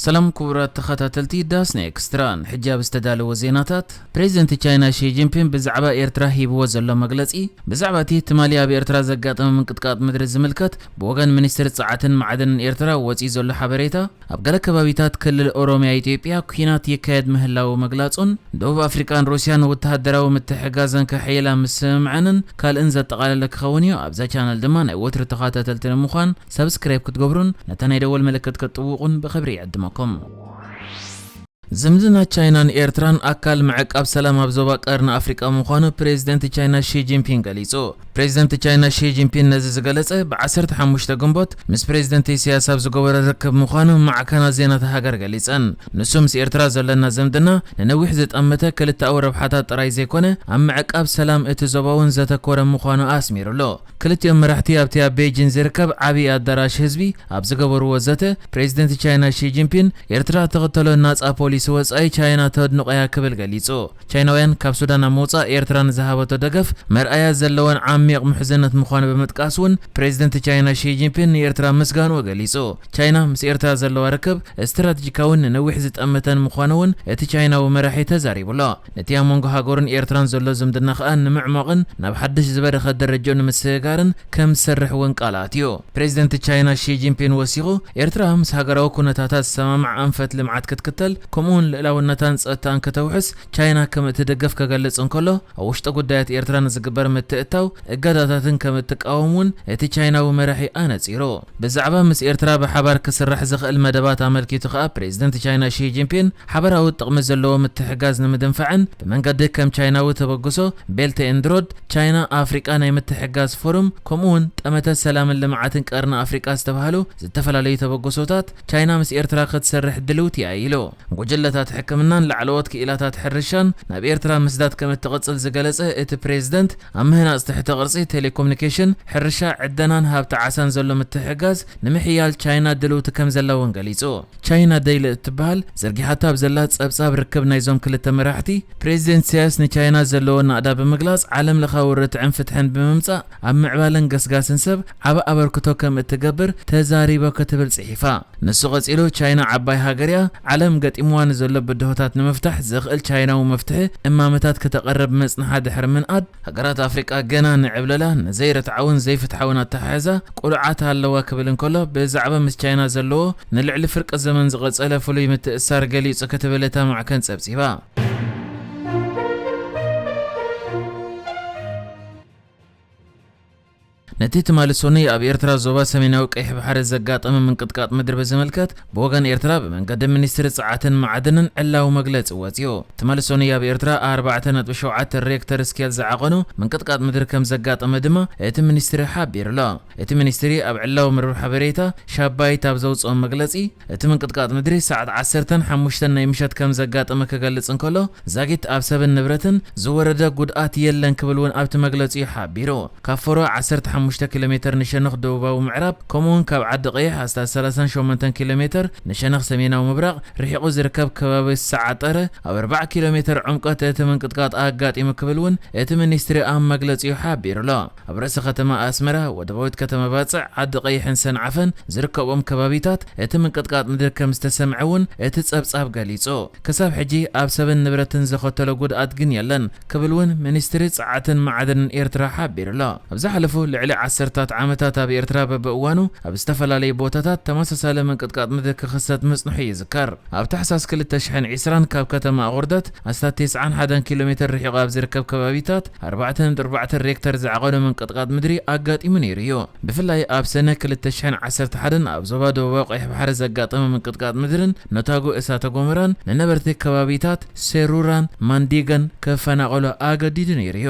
ሰላም ክቡራት ተኸታተልቲ ዳስና ኤክስትራ፣ ንሕጂ ኣብ ዝተዳለወ ዜናታት፣ ፕሬዚደንት ቻይና ሺ ጂንፒን ብዛዕባ ኤርትራ ሂብዎ ዘሎ መግለጺ፣ ብዛዕባ እቲ ትማሊ ኣብ ኤርትራ ዘጋጠመ ምንቅጥቃጥ ምድሪ ዝምልከት ብወገን ሚኒስትሪ ጸዓትን ማዕድንን ኤርትራ ወጺኡ ዘሎ ሓበሬታ፣ ኣብ ገለ ከባቢታት ክልል ኦሮሚያ ኢትዮጵያ ኲናት ይካየድ ምህላዉ ምግላጹን፣ ደቡብ ኣፍሪቃን ሩስያን ወተሃደራዊ ምትሕግጋዘን ከሐይላ ምስምምዐንን ካልእን ዘጠቓለለ ክኸውን እዩ። ኣብዛ ቻነል ድማ ናይ ወትሩ ተኸታተልቲ ንምዃን ሳብስክራይብ ክትገብሩን ነታ ናይ ደወል ምልክት ክትጥውቑን ብኽብሪ ይዕድመኩም። ዝምድና ቻይናን ኤርትራን ኣካል ምዕቃብ ሰላም ኣብ ዞባ ቀርኒ ኣፍሪቃ ምዃኑ ፕሬዚደንት ቻይና ሺ ጂንፒን ገሊጹ። ፕሬዚደንት ቻይና ሺ ጂንፒን ነዚ ዝገለጸ ብ ዓሰርተ ሓሙሽተ ግንቦት ምስ ፕሬዚደንት ኢሳያስ ኣብ ዝገበሮ ርክብ ምዃኑ ማዕከናት ዜና እታ ሃገር ገሊጸን። ንሱ ምስ ኤርትራ ዘለና ዝምድና ንነዊሕ ዝጠመተ ክልተኣዊ ረብሓታት ጥራይ ዘይኮነ፣ ኣብ ምዕቃብ ሰላም እቲ ዞባ እውን ዘተኮረ ምዃኑ ኣስሚሩሉ። ክልቲኦም መራሕቲ ኣብቲ ኣብ ቤጂን ዝርከብ ዓቢ ኣዳራሽ ህዝቢ ኣብ ዝገበርዎ ዘተ፣ ፕሬዚደንት ቻይና ሺ ጂንፒን ኤርትራ ትኽተሎ ናጻ ፖሊሲ ወጻኢ ቻይና ተድንቖ እያ ክብል ገሊጹ። ቻይናውያን ካብ ሱዳን ኣብ ምውጻእ ኤርትራ ንዝሃበቶ ደገፍ መርኣያ ዘለወን ዓሚቕ ምሕዝነት ምዃኑ ብምጥቃስ እውን ፕሬዚደንት ቻይና ሺ ጂንፒን ንኤርትራ ምስጋንኡ ገሊጹ። ቻይና ምስ ኤርትራ ዘለዋ ርክብ ስትራቴጂካውን ንነዊሕ ዝጠመተን ምዃኑ እውን እቲ ቻይናዊ መራሒ ተዛሪቡሎ። ነቲ ኣብ መንጎ ሃገሩን ኤርትራን ዘሎ ዝምድና ከኣ ንምዕማቕን ናብ ሓድሽ ዝበረኸ ደረጃኡ ንምስግጋርን ከም ዝሰርሕ እውን ቃል ኣትዩ። ፕሬዚደንት ቻይና ሺ ጂንፒን ወሲኹ፣ ኤርትራ ምስ ሃገራዊ ኩነታታት ዝሰማማዕ ኣንፈት ልምዓት ክትክተል፣ ከምኡውን ልእላውነታን ጸጥታን ከተውሕስ ቻይና ከም እትድግፍ ክገልጽ እንከሎ፣ ኣብ ውሽጢ ጉዳያት ኤርትራ ንዝግበር ምትእትታው እገዳታትን ከም እትቃወም እውን እቲ ቻይናዊ መራሒ ኣነጺሩ። ብዛዕባ ምስ ኤርትራ ብሓባር ክስራሕ ዝኽእል መደባት ኣመልኪቱ ከኣ ፕሬዚደንት ቻይና ሺ ጂንፒን ሓበራዊ ጥቕሚ ዘለዎ ምትሕግጋዝ ንምድንፋዕን ብመንገዲ ከም ቻይናዊ ተበግሶ ቤልት ኤንድ ሮድ፣ ቻይና ኣፍሪቃ ናይ ምትሕግጋዝ ፎርም፣ ከምኡውን ጠመተ ሰላምን ልምዓትን ቀርኒ ኣፍሪቃ ዝተባህሉ ዝተፈላለዩ ተበግሶታት ቻይና ምስ ኤርትራ ክትሰርሕ ድልውቲ እያ ኢሉ። ጉጅለታት ሕክምናን ላዕለዎት ክኢላታት ሕርሻን ናብ ኤርትራ ምስዳድ ከም እትቕጽል ዝገለጸ እቲ ፕሬዚደንት፣ ኣብ ምህናጽ ትሕተ ቅርጺ፣ ቴሌኮሙኒኬሽን፣ ሕርሻ፣ ዕደናን ሃብቲ ዓሳን ዘሎ ምትሕግጋዝ ንምሕያል ቻይና ድልውቲ ከም ዘላ እውን ገሊጹ። ቻይና ደይሊ እትበሃል ዘርጊሓታ ኣብ ዘላ ጸብጻብ ርክብ ናይዞም ክልተ መራሕቲ፣ ፕሬዚደንት ኢሳያስ ንቻይና ዘለዎ ናእዳ ብምግላጽ፣ ዓለም ለኻዊ ርትዕን ፍትሕን ብምምጻእ ኣብ ምዕባለን ገስጋስን ሰብ ዓቢ ኣበርክቶ ከም እትገብር ተዛሪበ ክትብል ጽሒፋ። ንሱ ቀጺሉ፣ ቻይና ዓባይ ሃገር እያ፣ ዓለም ገጢምዋ ንዘሎ ብድሆታት ንምፍታሕ ዘኽእል ቻይናዊ መፍትሒ እማመታት ከተቐርብ ምጽንሓ ድሕሪ ምንኣድ፣ ሃገራት ኣፍሪቃ ገና ንዕብለላ፣ ንዘይርትዓውን ዘይፍትሓውን ኣተሓሕዛ ቁሉዓት ኣለዋ ክብል እንከሎ፣ ብዛዕባ ምስ ቻይና ዘለዎ ንልዕሊ ፍርቂ ዘመን ዝቐጸለ ፍሉይ ምትእስሳር ገሊጹ ክትብል እታ ማዕከን ጸብጺባ። ነቲ ትማሊ ሰኑይ ኣብ ኤርትራ ዞባ ሰሜናዊ ቀይሕ ባሕሪ ዘጋጠመ ምንቅጥቃጥ ምድሪ ብዝምልከት፣ ብወገን ኤርትራ ብመንገዲ ሚኒስትሪ ጸዓትን ማዕድንን ዕላዊ መግለጺ ወጺኡ። ትማሊ ሰኑይ ኣብ ኤርትራ ኣርባዕተ ነጥቢ ሸውዓተ ሬክተር ስኬል ዝዓቐኑ ምንቅጥቃጥ ምድሪ ከም ዘጋጠመ ድማ እቲ ሚኒስትሪ ሓቢሩ ኣሎ። እቲ ሚኒስትሪ ኣብ ዕላዊ መርበብ ሓበሬታ ሻባይት ኣብ ዘውጽኦ መግለጺ፣ እቲ ምንቅጥቃጥ ምድሪ ሰዓት ዓሰርተን ሓሙሽተን ናይ ምሸት ከም ዘጋጠመ ክገልጽ እንከሎ፣ ዛጊት ኣብ ሰብን ንብረትን ዝወረደ ጉድኣት የለን ክብል እውን ኣብቲ መግለጺኡ ሓቢሩ። ካብ ፈሮ ዓሰርተ ሓሙሽተ ኪሎ ሜተር ንሸነኽ ደቡባዊ ምዕራብ፣ ከምኡውን ካብ ዓዲ ቀይሕ ኣስታት ሰላሳን ሸሞንተን ኪሎ ሜተር ንሸነኽ ሰሜናዊ ምብራቕ ርሒቑ ዝርከብ ከባቢ ሰዓጠረ፣ ኣብ ኣርባዓ ኪሎ ሜተር ዕምቆት እቲ ምንቅጥቃጥ ኣጋጢሙ ክብል እውን እቲ ሚኒስትሪ ኣብ መግለጺኡ ሓቢሩ ኣሎ። ኣብ ርእሰ ከተማ ኣስመራ፣ ወደባዊት ከተማ ባጽዕ፣ ዓዲ ቀይሕን ሰንዓፈን ዝርከብኦም ከባቢታት እቲ ምንቅጥቃጥ ምድሪ ከም ዝተሰምዐ እውን እቲ ጸብጻብ ገሊጹ። ክሳብ ሕጂ ኣብ ሰብን ንብረትን ዘኸተሎ ጉድኣት ግን የለን ክብል እውን ሚኒስትሪ ጸዓትን ማዕድንን ኤርትራ ሓቢሩ ኣሎ። ኣብ ዝሓለፉ ልዕሊ ዓሰርታት ዓመታት ኣብ ኤርትራ በብእዋኑ ኣብ ዝተፈላለዩ ቦታታት ተመሳሳሊ ምንቅጥቃጥ ምድሪ ክኽሰት ምጽንሑ ይዝከር። ኣብ ታሕሳስ ክልተ ሽሕን ዕስራን ካብ ከተማ ኣቑርደት ኣስታት ተስዓን ሓደን ኪሎ ሜተር ርሒቑ ኣብ ዝርከብ ከባቢታት ኣርባዕተ ነጥቢ ኣርባዕተ ሬክተር ዝዓቐኑ ምንቅጥቃጥ ምድሪ ኣጋጢሙ ነይሩ እዩ። ብፍላይ ኣብ ሰነ ክልተ ሽሕን ዓሰርተ ሓደን ኣብ ዞባ ደቡባዊ ቀይሕ ባሕሪ ዘጋጠመ ምንቅጥቃጥ ምድርን ነታጉ እሳተ ጎመራን ንነበርቲ ከባቢታት ሴሩራን ማንዲገን ከፈናቐሎ ኣገዲዱ ነይሩ እዩ።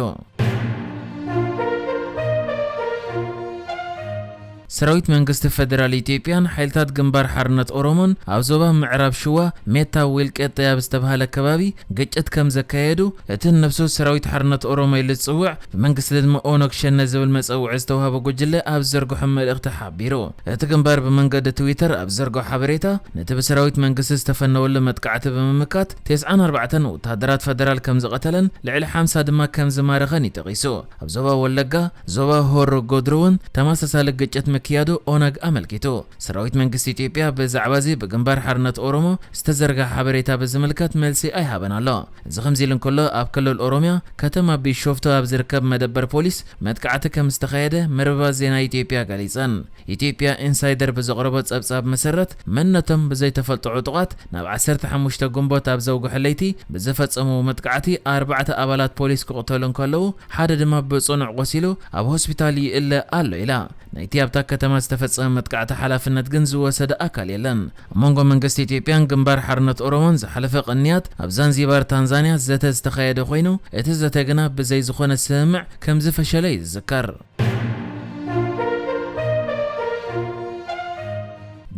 ሰራዊት መንግስቲ ፈደራል ኢትዮጵያን ሓይልታት ግንባር ሓርነት ኦሮሞን ኣብ ዞባ ምዕራብ ሽዋ ሜታ ዊልቄጤ ኣብ ዝተባህለ ከባቢ ግጭት ከም ዘካየዱ፣ እቲ ንነብሱ ሰራዊት ሓርነት ኦሮሞ ኢሉ ዝጽውዕ፣ ብመንግስቲ ድማ ኦነግ ሸነ ዝብል መጸውዒ ዝተዋህቦ ጉጅለ ኣብ ዝዘርግሖ መልእኽቲ ሓቢሩ። እቲ ግንባር ብመንገዲ ትዊተር ኣብ ዝዘርግሖ ሓበሬታ፣ ነቲ ብሰራዊት መንግስቲ ዝተፈነወሉ መጥቃዕቲ ብምምካት፣ ተስዓን ኣርባዕተን ወተሃደራት ፈደራል ከም ዝቐተለን ልዕሊ ሓምሳ ድማ ከም ዝማረኸን እዩ ጠቒሱ። ኣብ ዞባ ወለጋ፣ ዞባ ሆሮ ጉድሩ እውን ተመሳሳሊ ግጭት ምክያዱ ኦነግ ኣመልኪቱ። ሰራዊት መንግስቲ ኢትዮጵያ ብዛዕባ እዚ ብግንባር ሓርነት ኦሮሞ ዝተዘርግሐ ሓበሬታ ብዝምልከት መልሲ ኣይሃበን ኣሎ። እዚ ከምዚ ኢሉ እንከሎ፣ ኣብ ክልል ኦሮሚያ ከተማ ቢሾፍቱ ኣብ ዝርከብ መደበር ፖሊስ መጥቃዕቲ ከም ዝተኻየደ መርበባት ዜና ኢትዮጵያ ገሊጸን። ኢትዮጵያ ኢንሳይደር ብዘቕረቦ ጸብጻብ መሰረት፣ መንነቶም ብዘይተፈልጡ ዕጡቓት ናብ ዓሰርተ ሓሙሽተ ግንቦት ኣብ ዘውግሐ ለይቲ ብዝፈጸምዎ መጥቃዕቲ ኣርባዕተ ኣባላት ፖሊስ ክቕተሉ እንከለዉ፣ ሓደ ድማ ብጽኑዕ ቆሲሉ ኣብ ሆስፒታል ይእለ ኣሎ ኢላ። ናይቲ ኣብታ ከተማ ዝተፈጸመ መጥቃዕቲ ሓላፍነት ግን ዝወሰደ ኣካል የለን። ኣብ መንጎ መንግስቲ ኢትዮጵያን ግንባር ሓርነት ኦሮሞን ዝሓለፈ ቅንያት ኣብ ዛንዚባር ታንዛንያ ዘተ ዝተኻየደ ኮይኑ፣ እቲ ዘተ ግና ብዘይ ዝኾነ ስምምዕ ከም ዝፈሸለ እዩ ዝዝከር።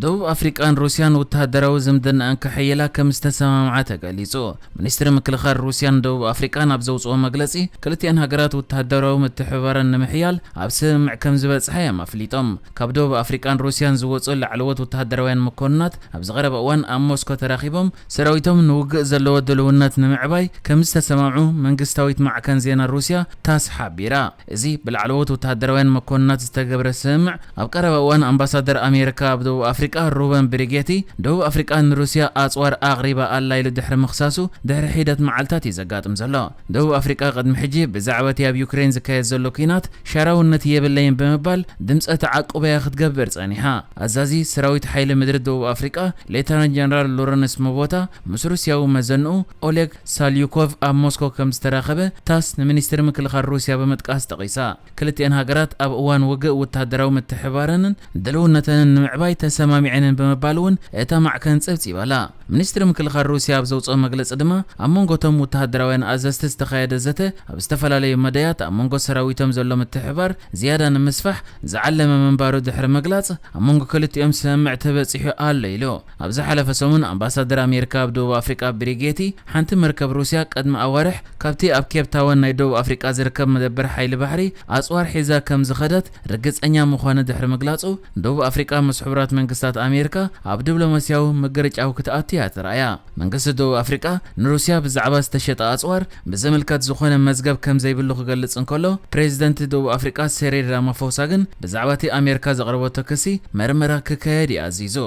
ደቡብ ኣፍሪቃን ሩስያን ወተሃደራዊ ዝምድናኣን ከሐይላ ከም ዝተሰማምዓ ተገሊጹ። ሚኒስትሪ ምክልኻል ሩስያን ደቡብ ኣፍሪቃን ኣብ ዘውጽኦ መግለጺ፣ ክልቲኣን ሃገራት ወተሃደራዊ ምትሕብባረን ንምሕያል ኣብ ስምምዕ ከም ዝበጽሓ እዮም ኣፍሊጦም። ካብ ደቡብ ኣፍሪቃን ሩስያን ዝወጹ ላዕለዎት ወተሃደራውያን መኮንናት ኣብዚ ቀረባ እዋን ኣብ ሞስኮ ተራኺቦም፣ ሰራዊቶም ንውግእ ዘለዎ ድልውነት ንምዕባይ ከም ዝተሰማምዑ መንግስታዊት ማዕከን ዜና ሩስያ ታስ ሓቢራ። እዚ ብላዕለዎት ወተሃደራውያን መኮንናት ዝተገብረ ስምምዕ፣ ኣብ ቀረባ እዋን ኣምባሳደር ኣሜሪካ ኣብ ደቡብ ኣፍሪቃ ሩበን ብሪጌቲ፣ ደቡብ ኣፍሪቃ ንሩስያ ኣጽዋር ኣቕሪባ ኣላ ኢሉ ድሕሪ ምኽሳሱ፣ ድሕሪ ሒደት መዓልታት እዩ ዘጋጥም ዘሎ። ደቡብ ኣፍሪቃ ቅድሚ ሕጂ ብዛዕባ እቲ ኣብ ዩክሬን ዝካየድ ዘሎ ኲናት ሻራውነት የብለይን ብምባል፣ ድምጸ ተዓቁበያ ክትገብር ጸኒሓ። ኣዛዚ ሰራዊት ሓይሊ ምድሪ ደቡብ ኣፍሪቃ ሌተናንት ጀነራል ሎረንስ ሞቦታ ምስ ሩስያዊ መዘንኡ ኦሌግ ሳልዩኮቭ ኣብ ሞስኮ ከም ዝተራኸበ ታስ ንሚኒስትሪ ምክልኻል ሩስያ ብምጥቃስ ጠቒሳ። ክልቲአን ሃገራት ኣብ እዋን ውግእ ወተሃደራዊ ምትሕብባረንን ድልውነተንን ንምዕባይ ተሰማሚዐንን ብምባል እውን እታ ማዕከን ጸብጺባ'ላ። ሚኒስትሪ ምክልኻል ሩስያ ኣብ ዘውጽኦ መግለጺ ድማ፣ ኣብ መንጎ እቶም ወተሃደራውያን ኣዘዝቲ ዝተኻየደ ዘተ ኣብ ዝተፈላለዩ መዳያት ኣብ መንጎ ሰራዊቶም ዘሎ ምትሕብባር ዝያዳ ንምስፋሕ ዝዓለመ ምንባሩ ድሕሪ ምግላጽ፣ ኣብ መንጎ ክልቲኦም ስምምዕ ተበጺሑ ኣሎ ኢሉ። ኣብ ዝሓለፈ ሰሙን ኣምባሳደር ኣሜሪካ ኣብ ደቡብ ኣፍሪቃ ብሪጌቲ፣ ሓንቲ መርከብ ሩስያ ቅድሚ ኣዋርሕ ካብቲ ኣብ ኬፕ ታውን ናይ ደቡብ ኣፍሪቃ ዝርከብ መደበር ሓይሊ ባሕሪ ኣጽዋር ሒዛ ከም ዝኸደት ርግጸኛ ምዃኑ ድሕሪ ምግላጹ፣ ደቡብ ኣፍሪቃ ምስ ሕቡራት መንግስታት ኣሜሪካ ኣብ ዲፕሎማስያዊ ምግርጫው ክትኣቱ እያ ተራእያ። መንግስቲ ደቡብ ኣፍሪቃ ንሩስያ ብዛዕባ ዝተሸጠ ኣጽዋር ብዝምልከት ዝኾነ መዝገብ ከም ዘይብሉ ክገልጽ እንከሎ፣ ፕሬዚደንት ደቡብ ኣፍሪቃ ሴሪል ራማፎሳ ግን ብዛዕባ እቲ ኣሜሪካ ዘቕረበቶ ክሲ መርመራ ክካየድ እዩ ኣዚዙ።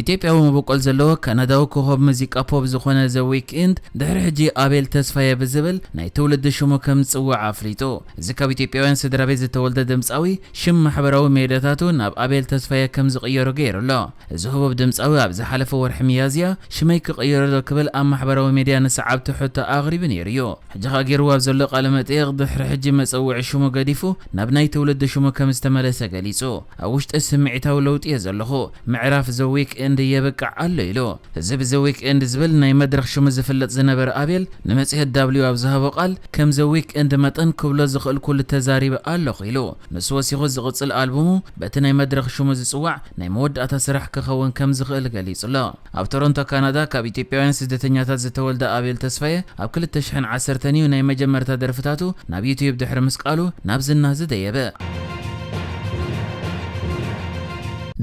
ኢትዮጵያዊ መበቆል ዘለዎ ካናዳዊ ኮኾብ ሙዚቃ ፖፕ ዝኾነ ዘ ዊክኤንድ ድሕሪ ሕጂ ኣቤል ተስፋየ ብዝብል ናይ ትውልዲ ሽሙ ከም ዝጽዋዕ ኣፍሊጡ። እዚ ካብ ኢትዮጵያውያን ስድራ ቤት ዝተወልደ ድምጻዊ ሽም ማሕበራዊ ሜድያታቱ ናብ ኣቤል ተስፋየ ከም ዝቕየሮ ገይሩ ኣሎ። እዚ ህቡብ ድምጻዊ ኣብ ዝሓለፈ ወርሒ ሚያዝያ ሽመይ ክቕየሮ ዶ ክብል ኣብ ማሕበራዊ ሜድያ ንሰዓብቲ ሕቶ ኣቕሪቡ ነይሩ እዩ። ሕጂ ኸኣ ገይርዎ ኣብ ዘሎ ቃለ መጠይቕ ድሕሪ ሕጂ መጸውዒ ሽሙ ገዲፉ ናብ ናይ ትውልዲ ሽሙ ከም ዝተመለሰ ገሊጹ። ኣብ ውሽጢ ስምዒታዊ ለውጢ እየ ዘለኹ። ምዕራፍ ዘ ዊክ ኤንድ የብቅዕ ኣሎ ኢሉ። እዚ ብዘ ዊክ ኤንድ ዝብል ናይ መድረኽ ሽሙ ዝፍለጥ ዝነበረ ኣቤል ንመጽሔት ዳብሊው ኣብ ዝሃቦ ቃል፣ ከም ዘ ዊክ ኤንድ መጠን ክብሎ ዝኽእል ኩሉ ተዛሪበ ኣለኹ ኢሉ። ንሱ ወሲኹ ዝቕጽል ኣልቡሙ በቲ ናይ መድረኽ ሽሙ ዝጽዋዕ ናይ መወዳእታ ስራሕ ክኸውን ከም ዝኽእል ገሊጹ ኣሎ። ኣብ ቶሮንቶ ካናዳ ካብ ኢትዮጵያውያን ስደተኛታት ዝተወልደ ኣቤል ተስፋየ ኣብ ክልተ ሽሕን ዓሰርተን እዩ ናይ መጀመርታ ደርፍታቱ ናብ ዩትዩብ ድሕሪ ምስቃሉ ናብ ዝና ዝደየበ።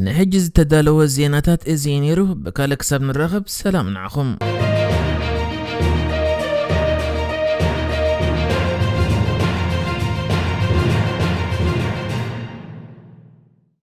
ንሕጂ ዝተዳለወ ዜናታት እዚ እዩ ነይሩ። ብካልእ ክሳብ ንራኸብ ሰላም ንዓኹም።